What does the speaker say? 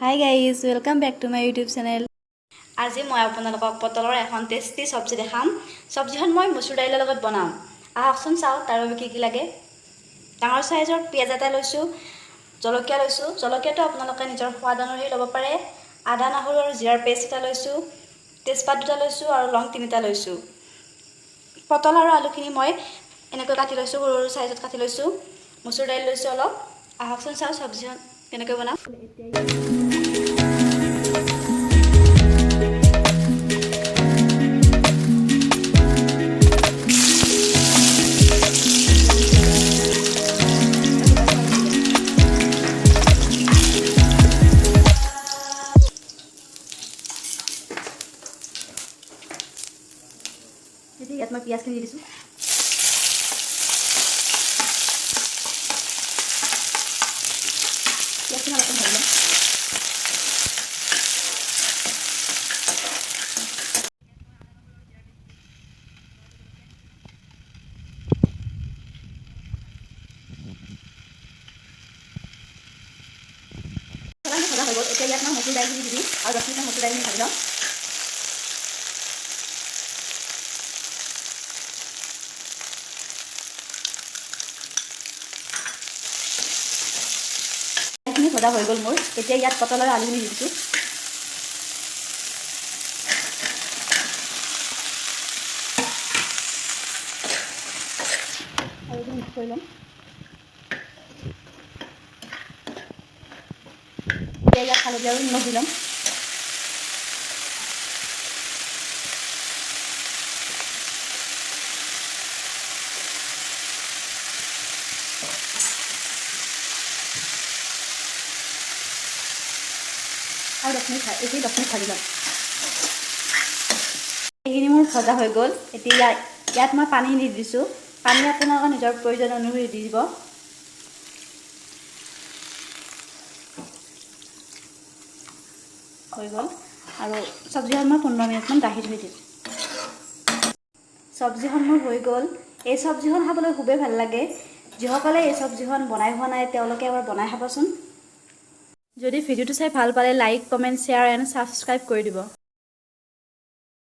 Hi guys, welcome back to my YouTube channel. আজি মই আপোনালোকক পটলৰ এখন টেষ্টি চব্জি দেখাম। চব্জিখন মই মচুৰ দাইলৰ লগত বনাম। আহকচোন চাওঁ তাৰ বাবে কি কি লাগে। ডাঙৰ চাইজৰ পিঁয়াজ এটা লৈছোঁ, জলকীয়া লৈছোঁ। জলকীয়াটো আপোনালোকে নিজৰ সোৱাদ অনুসৰি ল'ব পাৰে। আদা, নহৰু আৰু জিৰাৰ পেষ্ট এটা লৈছোঁ, তেজপাত দুটা লৈছোঁ আৰু লং তিনিটা লৈছোঁ। পটল আৰু আলুখিনি মই এনেকৈ কাটি লৈছোঁ, সৰু সৰু চাইজত কাটি লৈছোঁ। মচুৰ দাইল লৈছোঁ অলপ। আহকচোন চাওঁ চব্জিখন কেনেকৈ বনাম। এতিয়া ইয়াত মই পিঁয়াজখিনি দি দিছোঁ। পিঁয়াজখিনি অলপমান ভাজি ল'ম। ভজা হৈ গ'ল। এতিয়া ইয়াত মই মচুৰ দাইলখিনি দি দিম আৰু 10 মিনিটমান মচুৰ দাইলখিনি ভাজি ল'ম। দাইলখিনি ভজা হৈ গ'ল মোৰ। এতিয়া ইয়াত পটল আৰু আলুখিনি দি দিছোঁ আৰু এইটো মিক্স কৰি ল'ম। এতিয়া ইয়াত হালধি আৰু নিমখ দি ল'ম আৰু 10 মিনিট, এইখিনি 10 মিনিট ভাজি ল'ম। এইখিনি মোৰ ভজা হৈ গ'ল। এতিয়া ইয়াত মই পানী দি দিছোঁ। পানী আপোনালোকৰ নিজৰ প্ৰয়োজন অনুসৰি দি দিব। হৈ গ'ল আৰু চব্জিখন মই 15 মিনিটমান ঢাকি থৈ দিম। চব্জিখন মোৰ হৈ গ'ল। এই চব্জিখন খাবলৈ খুবেই ভাল লাগে। যিসকলে এই চব্জিখন বনাই খোৱা নাই, তেওঁলোকে এবাৰ বনাই খাবচোন। যদি ভিডিঅ'টো চাই ভাল পালে, like, comment, share and subscribe কৰি দিব।